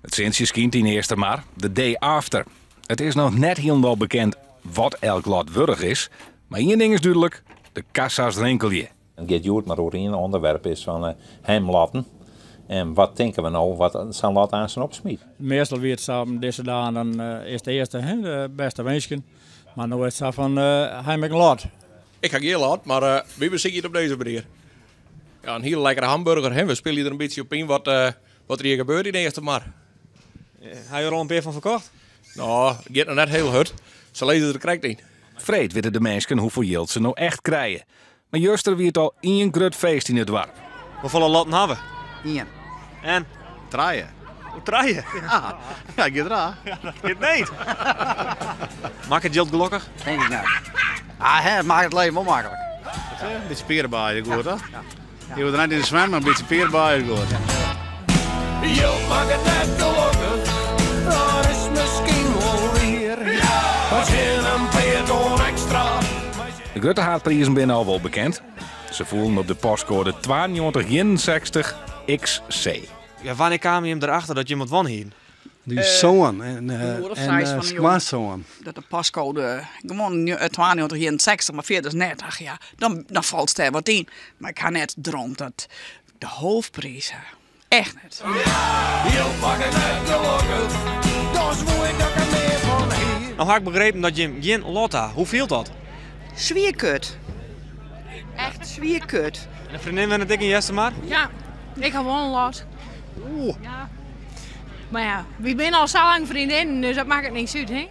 It sintsje skynt yn Eastermar, the day after. It is noch net hielendal bekend wat elk lot wurdich is, mar ien ding is dúdlik, de kassa's rinkelje. It giet hjoed mar oer ien ûnderwerp is fan heimlotten. En wat tinke we no wat sa'n lot aansten opsmyt? Meastal wie it sa op dizze dagen, dan is it earste hè, de bêste winsken. Mar no is it sa fan ha jim ek in lot? Ik ha gjin lot, mar wy besykje it op dizze manier. Ja, in hiele lekkere hamburger. Hè. We spylje der in bytsje op yn wat, wat der hjir gebeurt yn Eastermar. Ha jo der al in pear fan ferkocht? No, it giet noch net hiel hurd. Se lizze der krekt yn. Freed witte de minsken hoefolle jild se no echt krije. Mar juster wie it al ien grut feest yn it doarp. Hoefolle lotten ha we? Ien. En? Trije. O, trije? Ja, ja giet raar. Ja, dat giet net. Makket jild gelokkich? Tink ik net. Ah, hè, it makket it leven wol maklik. In bytsje pearebaaie goed, hè? Je hoecht der net yn te swimmen, mar in bytsje pearebaaie is goed. Jild makket net gelokkich, dat is miskien wol wier. Mar tsjin in pear ton ekstra. De grutte haadprizen binne al wol bekend. Se foelen op de postkoade 9261 XC. Ja, wannear kamen jim derachter dat jim wat wûn hienen? Dy soan en, De oare en seis fan de jongen. skoansoan. Dat de postkoade gewoan 9261, mar fierders net. Ach ja, dan, dan falt dêr wat yn. Mar ik ha net droomd dat ik de hoofdpriis ha. Echt net. Jild makket net gelokkich, dochs woe ik dat ik der mear fan hie. No ha ik begrepen dat jim gjin lot ha. Hoe fielt dat? Swier kut. Echt swier kut. En de freondin wennet ek yn Eastermar? Ja, ik ha wol in lot. Oeh. Ja. Mar ja, wy binne al sa lang freondinnen, dus dat makket niks út, hè?